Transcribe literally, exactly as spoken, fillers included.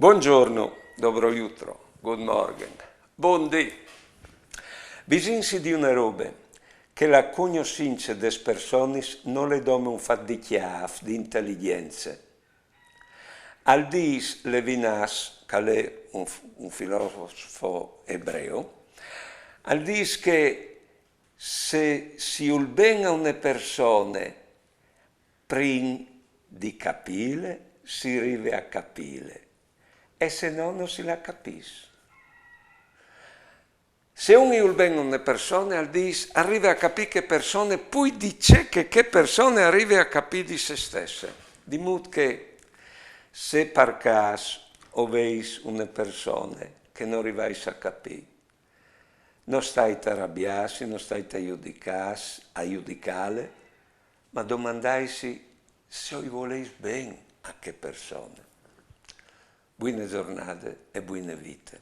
Bongiorno, dobro jutro, good morgen, bundì. Visìnsi di une robe, che la cognossince des personis nol è dome un fat di cjâf, di inteligjence. Al dîs Levinas, che al è un, un filosofo ebreo, al dîs che se si vûl ben a une persone, prin di capîle, si rive a capîle, e se no no si la capìs. Se un i vûl ben a une persone, al dîs, al rive a capî chê persone plui di ce che chê persone al rive a capî di se stesse. Di mût che se par câs o veis une persone che no rivais a capî, no stait a rabiâsi, no stait a judicâ, a judicâle, ma domandaitsi se o i voleis ben a chê persone. Buine zornade e buine vite.